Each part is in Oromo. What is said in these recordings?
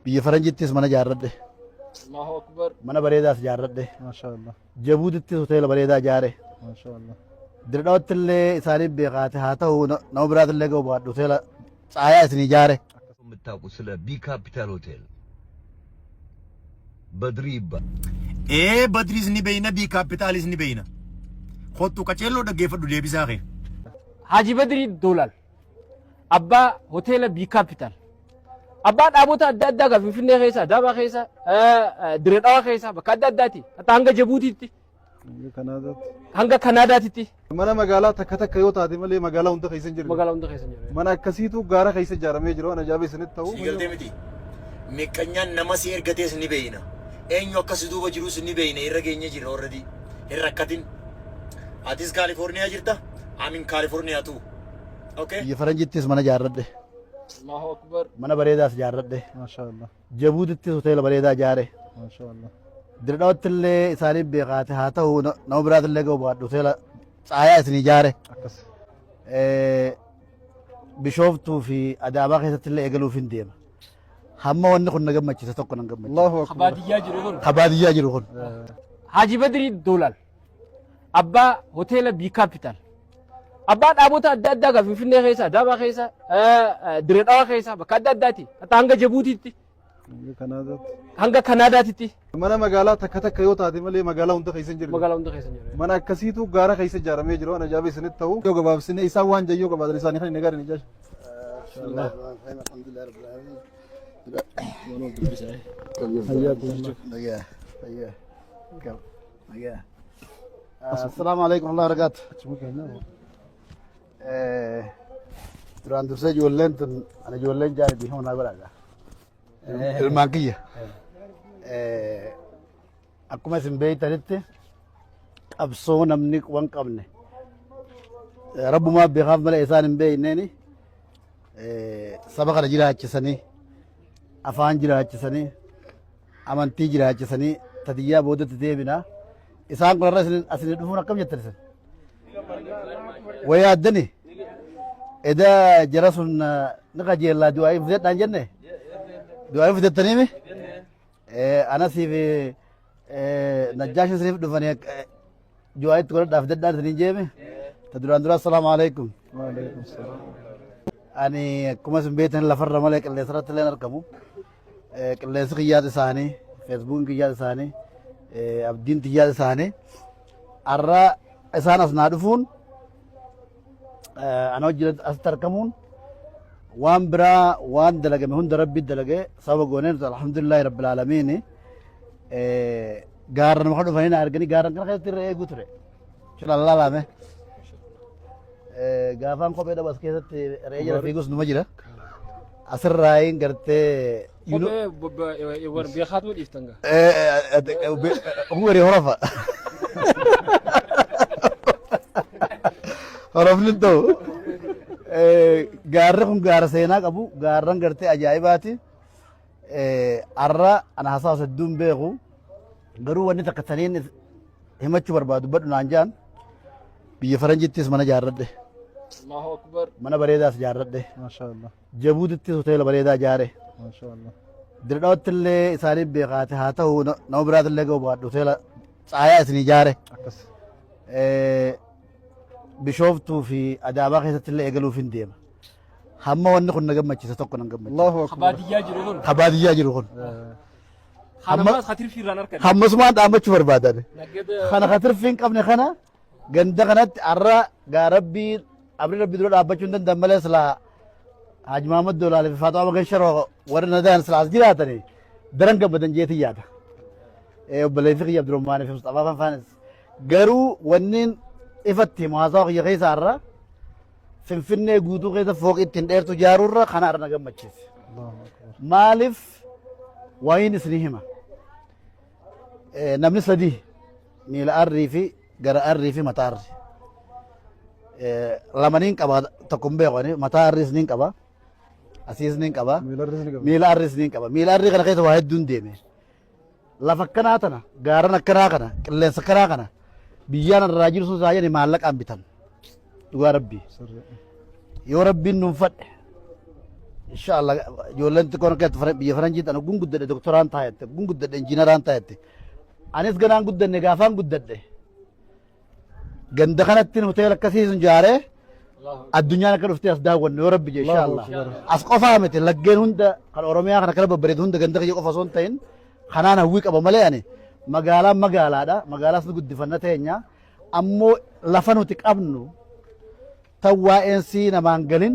Biyya faranjittis mana ijaarradhe. Allahu Akbar. Mana bareedaas ijaarradhe. Maashaallah. Jabuutittis hoteela bareedaa ijaare. Maashaallah. Dirdhawatti illee isaaniif beekaate haa ta'u nama biraatti illee ga'u baadhu hoteela caayaa isin ijaare. የምታውቁ ስለ ቢ ካፒታል ሆቴል በድሪ ይባላል። Ee Badriis ni beeyna bii kaapitaalis ni beeyna. Kottu qaceelloo dhaggeeffadhu deebisaa kee. Haji Badrii Doolaal. Abbaa hoteela B Capital. Abbaa dhaabota adda addaa gaa Finfinnee keessa, Adaamaa keessa, Dirree Dhawaa keessa bakka adda addaati. Hatta hanga Jabuutiitti, Hanga Kanaadaatti. hanga Kanaadaatitti. Mana magaalaa takka takka yoo taate malee magaalaa hunda keessa hin jirre. Magaalaa hunda keessa hin jirre. Mana akkasiitu gaara keessa ijaaramee jira waan ajaa'iba isinitti ta'u. Sii galtee miti. Miqqanyaan nama si ergatees ni beeyna. Eenyu akka si duuba jirus ni beeyna irra geenye jirra already. Hin rakkatin. Atis Kaalifoorniyaa jirta? I'm in California too. Okay? Biyya faranjittis mana ijaarradhe. Allahu Akbar. Mana bareedaas ijaarradhe. Maashaallah. Jabuutittis hoteela bareedaa ijaare. Maashaallah. Dirdhawatti illee isaaniif beekaate haa ta'u nama biraatti illee ga'u baadhu hoteela caayaa isin ijaare. Akkas. Bishooftuu fi Adaamaa keessatti illee eegaluuf hin deema. Hamma wanni kun na gammachiise tokko nan gammachiise. Allahu Akbar. Baadiyyaa jiru kun. Ka baadiyyaa jiru kun. Haji Badrii Doolaal. Abbaa hoteela B Capital. Abbaa dhaabota adda addaa gaa Finfinnee keessa, Adaamaa keessa, Dirree Dhawaa keessa bakka adda addaati. Hatta hanga Jabuutiitti, Hanga Kanaadaatti. hanga Kanaadaatitti. Mana magaalaa takka takka yoo taate malee magaalaa hunda keessa hin jirre. Magaalaa hunda keessa hin jirre. Mana akkasiitu gaara keessa ijaaramee jira waan ajaa'iba isinitti ta'u. Yoo gabaabsine isaan waan jayyoo qabaatan isaanii kan hin agarre ni jaasha. Assalaamu alaikum warahmatullahi wabarakatuh. Duraan dursee ijoolleen tun ana ijoolleen jaartii hona godhaadha. Ilmaan kiyya. Akkuma isin beektanitti qabsoo namni quban qabne rabbumaa beekaaf malee isaan hin beekneeni saba kana jiraachisanii afaan jiraachisanii amantii jiraachisanii tadiyyaa boodatti deebina. Isaan kun har'a isin dhufuun akkam jettan isin? Wayyaa addani? Eda jara sun ni qajeellaa du'aa'ii fudhadhaan jenne? Du'aa'ii fudhattaniimi? Anasii fi Najjaashin isiniif dhufanii du'aa'ii itti godhadhaa fudhadhaan isiniin jeeme? Ta duraan dura assalaamu alaikum. Waalaikum salaam. Ani akkuma isin beektan lafarra malee qilleensa irratti illee hin argamu. Qilleensi kiyyaas isaanii, feesbuukiin kiyyaas isaanii, abdiin tiyyaas isaanii. Har'a isaan as naa dhufuun ana wajjin asitti argamuun waan biraa waan dalagame hunda rabbi dalage sababa gooneen alhamdulillahi rabbil aalamiin gaarran maka dhufanii na arganii gaarran kana keessatti irra eeguu ture. Shilallaalame. Gaafaan kophee dhabu as keessatti re'ee jala fiigus numa jira. Asirraayin gartee Kophee war beekaatu dhiiftan gaa. Oguu horofa. Horofni hin ta'u. Gaarri kun gaara seenaa qabu gaarran gartee ajaa'ibaati. Har'a ana hasaasa hedduun beeku garuu wanni takka taniin himachuu barbaadu dubbadhu naan jaan biyya faranjittis mana ijaarradhe. Allahu Akbar. Mana bareedaas ijaarradhe. Maashaallah. Jabuutittis hoteela bareedaa ijaare. Maashaallah. Dirdhawatti illee isaaniif beekaate haa ta'u nama biraatti illee ga'u baadhu hoteela caayaa isin ijaare. Akkas. Bishooftuu fi Adaamaa keessatti illee eegaluuf hin deema. Hamma wanni kun na gammachiise tokko nan gammachiise. Allahu Akbar. Baadiyyaa jiru kun. Ka baadiyyaa jiru kun. Kanammaas katirfii irraan argate. Hammasumaan dhaammachuu barbaadan. Naggada. Kana katirfii hin qabne kana ganda kanatti har'a gaa rabbii abri rabbii dura dhaabbachuu hin danda'an malee silaa Haji Mahammad Doolaalee fi Faaxumaa Magan Sharoo warri nadaan silaa as jiraatanii daran gammadan jeetii yaada. Obboleessi kiyya Abdurrahmaan fi Musxafaa Fanfaanis garuu wanniin ifatti himu haasawa kiyya keessa har'a Finfinnee guutuu keessa fooqii ittiin dheertu ijaaruurra kana har'a na gammachiise. Maaliif wayiin isinii hima. Namni sadii miila arrii fi gara arrii fi mataa arrii. Lamaniin qaba tokko hin beeku ani mataa arrii isiniin qaba. Asii isiniin qaba. Miila arrii isiniin qaba. Miila arrii isiniin qaba. Miila arrii kana keessa waa hedduun deeme. Lafa akkanaa tana gaaran akkanaa kana qilleensa akkanaa kana biyyaan irraa jiru sun saayyan maallaqaan bitan. Dhugaa rabbii. Yoo rabbiin nuun fadhe Inshaallah ijoolleen xiqqoon akka biyya faranjii tana gun guddadhe doktoraan taa'ette, gun guddadhe injiinaraan taa'ette. Anis ganaan guddanne gaafaan guddadhe. Ganda kanatti hoteela akkasii sun ijaaree addunyaan akka dhuftee as daawwannu yoo rabbi jee inshaallah. As qofaa miti, laggeen hunda kan Oromiyaa kana kana babbareedu hunda ganda kiyya qofa osoo hin ta'in kanaan hawwii qaba malee. Ani magaalaan magaalaadha. Magaalaas ni guddifanna teenya. Ammoo lafa nuti qabnu tan waa'een sii namaan galin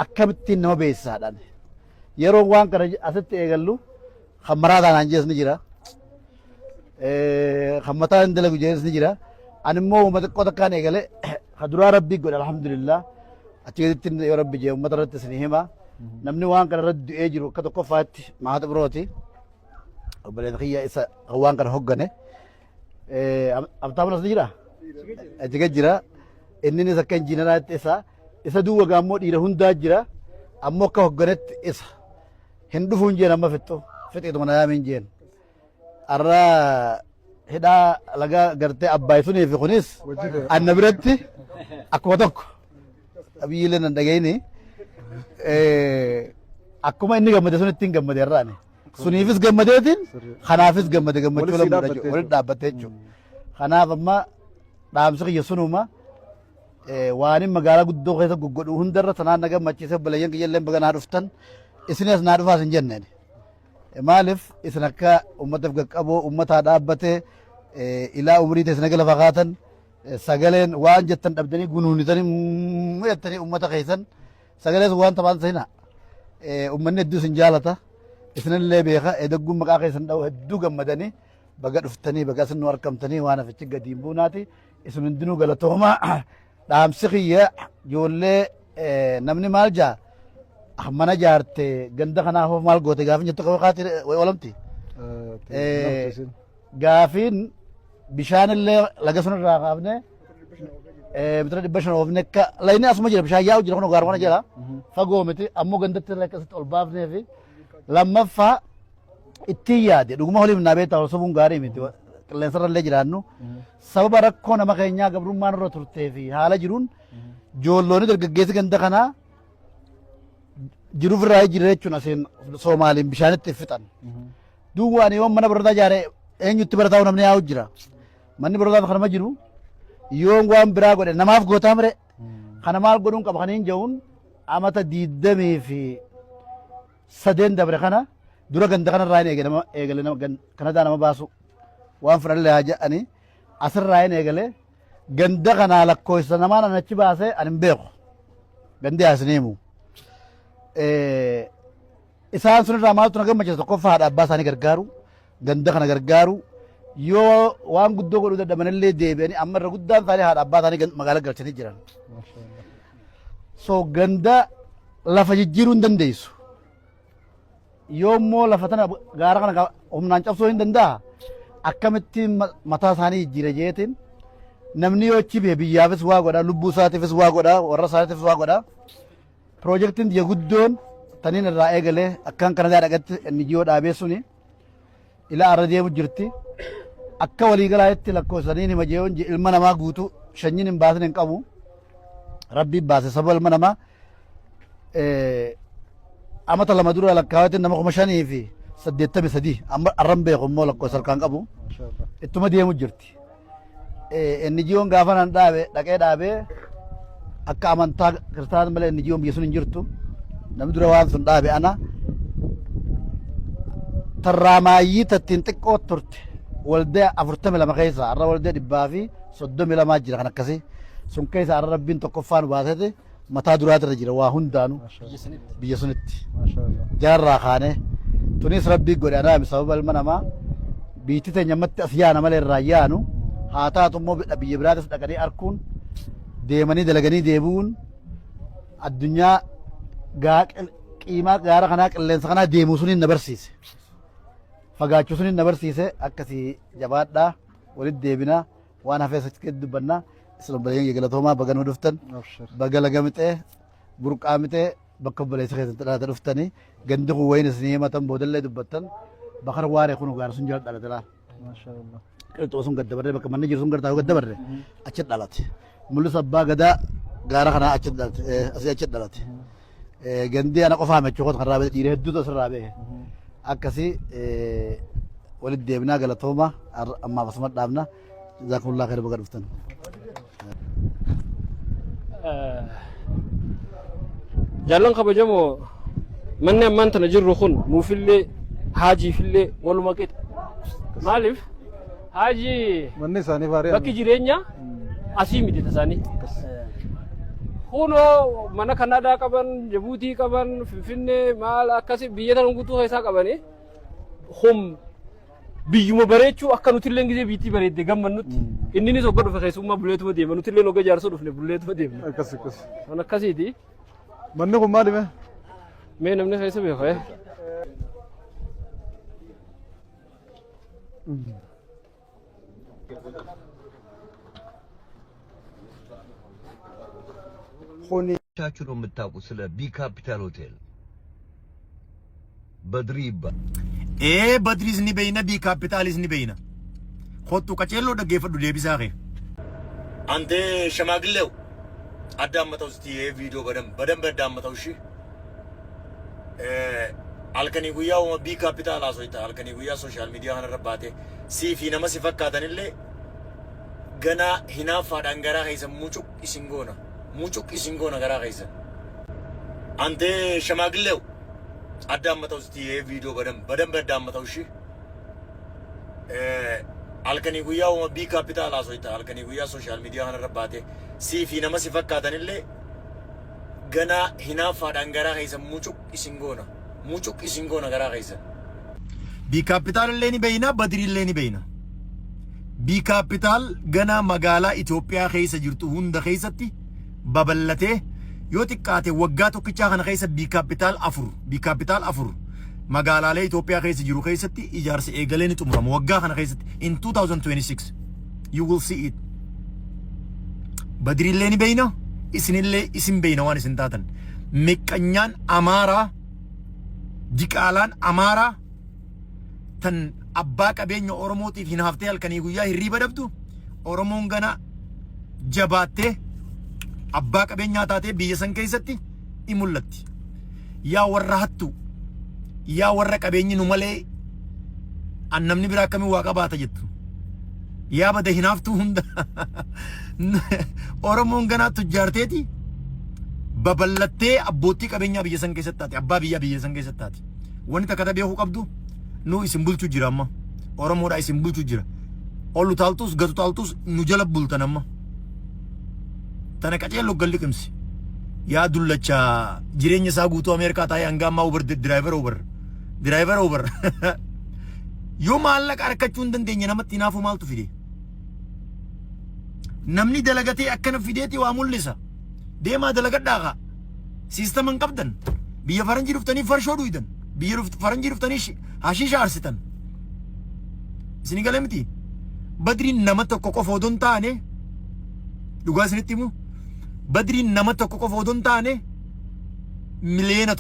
akkamittiin nama beeksisaadhaan. Yeroo waan kana asitti eegallu kan maraa taanaan jees ni jira. Kan mataa hin dalagu jees ni jira. Ani immoo uummata xiqqoo takkaan eegale kan duraa rabbii godhe, alhamdulillah. Achi gaditti yoo rabbi jee uummata irratti isin hima. Namni waan kana irratti du'ee jiru akka tokkoffaatti Maata birooti. Obboleessa kiyya isa kan waan kana hoggane. Abtaamuun as ni jira? Achi gad jira. Inninis akka injiinaraatti isa. Isa duwwa gaammoo dhiira hundaa jira. Ammoo akka hogganetti isa. Hin dhufuun jeen amma fixxu. Fixeetuma na yaamiin jeen. Arra hidhaa laga gartee Abbaay sunii fi kunis anna biratti akkuma tokko. Abiyyiilee nan dhagayini. Akkuma inni gammade sun ittiin gammade irra ani. Suniifis gammadeetiin kanaafis gammade, gammachuu Walitti lammuudha dhaabbatte jechuudha. Walitti dhaabbatte jechuudha. Kanaaf amma dhaamsi kiyya sunuma waan inni magaalaa guddoo keessa goggodhu hundarra tanaan na gammachiise. Obboleeyyan kiyya illee baga naa dhuftan, isinis naa dhufaas hin jenneen. Maaliif isin akka uummataaf qaqqaboo uummataa dhaabbate ilaa umrii teessan aga lafa kaatan sagaleen waan jettan dhabdanii gunuunitanii jettanii uummata keessan sagaleen sun waan taphaan seenaa. Uummanni hedduu isin jaalata. Isinillee beeka, edagguun maqaa keessan dha'u hedduu gammadanii baga dhuftanii, baga isin nu argamtanii waan hafichi gadiin buunaati. Isin hundinuu galatoomaa. Dhaamsi kiyya ijoollee, namni maal jaa mana jaarte ganda kanaaf maal goote gaafin jettu qaba kaati way olamti. Gaafiin bishaanillee laga sun irraa kaafne mitira 500 oofne, akka layni asuma jira, bishaan yaa'u jira, kun gaaruma jira, fagoo miti. Ammoo gandatti illee akkasitti ol baafnee fi lammaffaa ittiin yaade dhuguma holiif naa beektaa, ol sobuun gaarii miti, qilleensarra illee jiraannu sababa rakkoo nama keenyaa gabrummaan irra turtee fi haala jiruun ijoolloonni dargaggeessi ganda kanaa jiruuf irraa jira jechuun asiin Soomaaliin bishaanitti fixan. Duuba ani yoon mana barnootaa ijaare eenyutti barataa namni yaa'u jira. Manni barnootaa kanama jiru yoon waan biraa godhe namaaf gootaa mire kana maal godhuun qaba kan hin jehuun amata 23 dabre kana dura ganda kanarraa hin eegale nama eegale nama Kanadaa nama baasu waan fudhanillee haa jedhanii asirraa hin eegale. Ganda kanaa lakkoofsa namaan an achi baasee ani hin beeku, gandi haa isin himu. Isaan sunirraa maaltu na gammachiisa? Tokkoffaa haadha abbaa isaanii gargaaru, ganda kana gargaaru, yoo waan guddoo godhuu dadhabanillee deebi'anii amma irra guddaan isaanii haadha abbaa isaanii magaalaa galchanii jiran. So ganda lafa jijjiiruu hin dandeessu. Yoo immoo lafa tana gaara kana humnaan cabsuu hin danda'a. Akkamittiin mataa isaanii jijjiira jeetiin namni yoo achi bahe biyyaafis waa godha, lubbuu isaatiifis waa godha, warra isaatiifis waa godha. Piroojeektiin biyya guddoon taniin irraa eegalee akkaan Kanadaa dhaqatti inni jiyoo dhaabee suni ilaa arra deemu jirti. Akka waliigalaatti lakkoofsaniin hima jeeyoon ilma namaa guutuu shanyiin hin baasin hin qabu. Rabbiin baase sababa ilma namaa amata 2 dura lakkaawatiin nama 5,083, amma arran beeku immoo lakkoofsa harkaan qabu, ittuma deemu jirti. Inni jiyoon gaafa nan dhaabe dhaqee dhaabee akka amantaa kiristaanaa malee inni jiyoon biyya sun hin jirtu. Namni dura waan sun dhaabe ana. Tarraamaayyii tattiin xiqqoo turte waldaa 42 keessa har'a waldaa 132 jira kan akkasii sun keessa har'a rabbiin tokkoffaan baasete mataa duraatirra jira waa hundaanu biyya sunitti. Jaarraa kaane tunis rabbii godhe anaami sababa ilma namaa biitti teenya ammatti as yaana malee irraa yaanu haa taatu immoo biyya biraatis dhaqanii arkuun, deemanii dalaganii deebi'uun, addunyaa qiimaa gaara kanaa qilleensa kanaa deemuu suniin na barsiise. Fagaachuu suniin na barsiise. Akkasii jabaadhaa, walitti deebinaa, waan hafee asitti dubbannaa. Isin obboleeyyan galatoomaa, baga nu dhuftan, baga laga mixee burqaa mixee bakka obboleessa keessatti dhalate dhuftanii. Gandi kun wayin isinii himatan boodallee dubbattan bakar waaree kun gaara sun jala dhalate laal. Qilxuu sun gaddabarree bakka manni jiru sun gartaa gaddabarre achi dhalate. Mul'isa abbaa gadaa gaara kanaa achi dhalate, asii achi dhalate. Gandii ana qofaa mechuu kan irraa ba'e dhiira hedduutu asirraa ba'e. Akkasii walitti deebinaa galatooma ammaaf asuma dhaabna. Jazaakumullah khayra baga dhuftan. Jaallan kabajamoo, manni ammaan tana jirru kun nuufillee haajiifillee waluma qixa. Maaliif haajii Manni isaanii faarii. Bakki jireenyaa asii miti tasaanii. Kunoo mana Kanaadaa qaban, Jabuutii qaban, Finfinnee maal akkasii biyya tana guutuu keessaa qabanii hum biyyuma bareechuu akka nutillee gisee biittii bareedde gammannutti inninis hogga dhufe keessummaa buleetuma deema, nutillee hogga jaarsoo dhufne buleetuma deemna. Akkas akkas. Kan akkasiiti. Manni kun maali mee? Mee namni keessa beeku eh? Kuni ቻችሁ ነው የምታውቁት ስለ ቢ ካፒታል ሆቴል? በድሪ ይባላል። Ee, Badriis ni beeyna, Bii Kaapitaalis ni beeyna. Kottu qaceelloo dhaggeeffadhu deebisaa kee. አንተ ሸማግሌው አዳምጠው እስቲ፣ ይሄ ቪዲዮ በደንብ በደንብ አዳምጠው። እሺ፣ halkanii guyyaa uma Bii Kaapitaal haasoyta, halkanii guyyaa social media kanarra baate sii fi nama si fakkaatanillee ganaa hinaaffaadhaan garaa keessan mucuq isin goona, mucuq isin goona garaa keessan. አንተ ሸማግሌው አዳምጠው እስቲ፣ ይሄ ቪዲዮ በደንብ በደንብ አዳምጠው። እሺ፣ halkanii guyyaa uma Bii Kaapitaal haasoyta, halkanii guyyaa social media kanarra baate sii fi nama si fakkaatanillee ganaa hinaaffaadhaan garaa keessan mucuq isin goona, mucuq isin goona garaa keessan. Bii Kaapitaal illee ni beeyna, Badrii illee ni beeyna. Bii Kaapitaal ganaa magaalaa Itoophiyaa keessa jirtu hunda keessatti babal'atee yoo xiqqaate waggaa tokkichaa kana keessa Bii Kaapitaal afur, Bii Kaapitaal afur magaalaalee Itoophiyaa keessa jiru keessatti ijaarsa eegalee ni xumurama waggaa kana keessatti. In 2026 you will see it. Badriillee ni beeyna, isinillee isin beeyna waan isin taatan. Miqqanyaan Amaaraa, diqaalaan Amaaraa tan abbaa qabeenya Oromootiif hin haftee halkanii guyyaa hirriiba dhabdu, Oromoon gana jabaattee abbaa qabeenyaa taatee biyya san keessatti in mul'atti. Yaa warra hattu, yaa warra qabeenyi nu malee an namni biraa akkamiin waa qabaata jettu. Yaa bada hinaaftuu hunda, Oromoon ganaa tujjaarteeti babal'attee abbootii qabeenyaa biyya san keessatti taate, abbaa biyyaa biyya san keessatti taate. Wanni takka ta beekuu qabdu, nu isin bulchuu jira amma. Oromoodha isin bulchuu jira. Ol utaaltus gad utaaltus nu jala bultan amma. Tana qaceelloo galli qimsi. Yaa dullacha jireenya isaa guutuu Ameerikaa taa'ee hanga ammaa Uber driver, Uber driver, Uber. Yoo maallaqa argachuu hin dandeenye namatti hinaafuu maaltu fide? Namni dalagatee akkana fideeti waa mul'isa. Deemaa dalagadhaa kaa. Siistama hin qabdan. Biyya faranjii dhuftanii farshoo dhuydan. Biyya faranjii dhuftanii hashiisha aarsitan. Isin galee miti? Badriin nama tokko qofa odoo hin taane, dhugaa isinitti himu, Badriin nama tokko qofa odoo hin taane 70 miliyoona.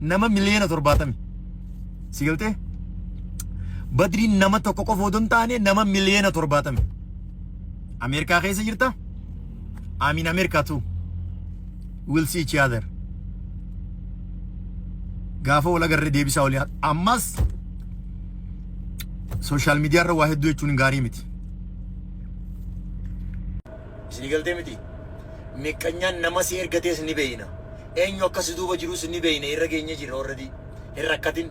Nama 70 miliyoona. Si galtee? Badriin nama tokko qofa odoo hin taane nama 70 miliyoona. Ameerikaa keessa jirta? I'm in America too. We'll see each other. Gaafa wal agarree deebisaa olii. Ammas social media irra waa hedduu jechuun gaarii miti. Isinii galtee miti? Miqqanyaan nama si ergatees ni beeyna. Eenyu akkas duuba jirus ni beeyna, irra geenye jirra already. Hin rakkatin.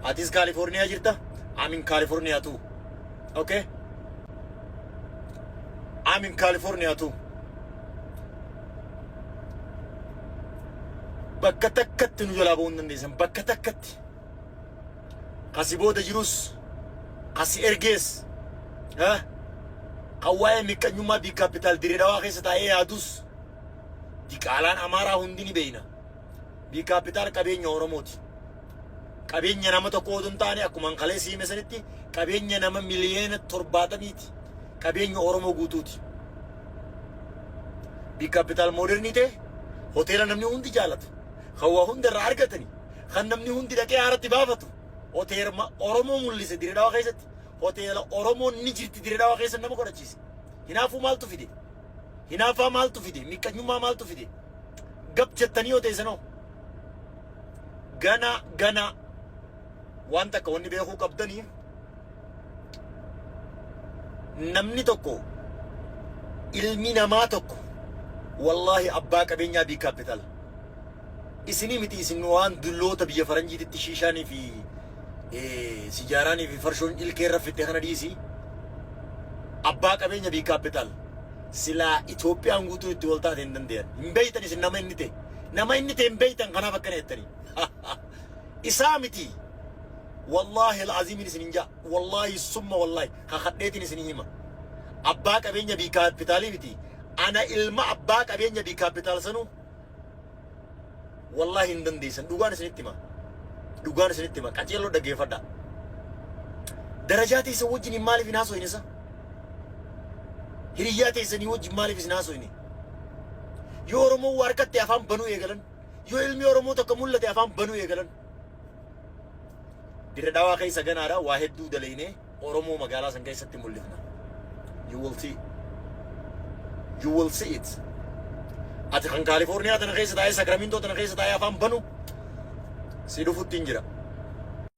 Atis Kaalifoorniyaa jirta? I'm in California too. Okay? I'm in California too. Bakka takkatti nu jalaa ba'uu hin dandeessan. Bakka takkatti. Kasi booda jirus, kasi ergees, kan waa'ee miqqanyummaa Bii Kaapitaal Dirree Dhawaa keessa taa'ee yaadus, diqaalaan Amaaraa hundi ni beeyna. Bii Kaapitaal qabeenya Oromooti. Qabeenya nama tokko otoo hin taane, akkuma kalee siime sanitti qabeenya nama 70 miliyoonati. Qabeenya Oromoo guutuuti. Bii Kaapitaal modern ta'e, hoteela namni hundi jaalatu, kan waa hunda irraa argatani, kan namni hundi dhaqee haaratti baafatu, hoteela Oromoo mul'ise Dirree Dhawaa keessatti, hoteela Oromoon ni jirti Dirree Dhawaa keessa nama godhachiise. Hinaafuu maaltu fide? Hinaafaa maaltu fide? Miqqanyummaa maaltu fide? Gab jettanii yoo teessanoo gana gana waan takka wanni beekuu qabdanii, namni tokko, ilmi namaa tokko, wallaahi abbaa qabeenyaa B Capital isinii miti. Isin waan dulloota biyya faranjiititti shiishaanii fi sijaaraanii fi farshoon ilkee irra fitte kana dhiisi. Abbaa qabeenya B Capital silaa Itoophiyaan guutuun itti wal taate hin danda'an. Hin beeytan isin nama inni ta'e. Nama inni ta'e hin beeytan, kanaaf akkana jettanii. Isaa miti. Wallaahi al'aziimin isin hin jaa. Wallaahi summa wallaahi. Kakadheetiin isin hima. Abbaa qabeenya B Capitalii miti. Ana ilma abbaa qabeenya B Capital sanuu wallaahi hin dandeessan. Dhugaan isinitti hima. Dhugaan isinitti hima. Qaceelloo dhaggeeffadhaa. Darajaa teessan wajjin maaliif hin haasofne isa? Hiriyyaa teessanii wajjin maaliif isin haasofne? Yoo Oromoo waa harkatti afaan banuu eegalan, yoo ilmi Oromoo tokko mul'ate afaan banuu eegalan. Dirre Dhawaa keessa ganaadha waa hedduu dalaynee Oromoo magaalaa san keessatti mul'ifna. You will see. You will see it. Ati kan Kaalifoorniyaa tana keessa taa'ee, Sakramentoo tana keessa taa'ee afaan banu si dhufutti hin jira.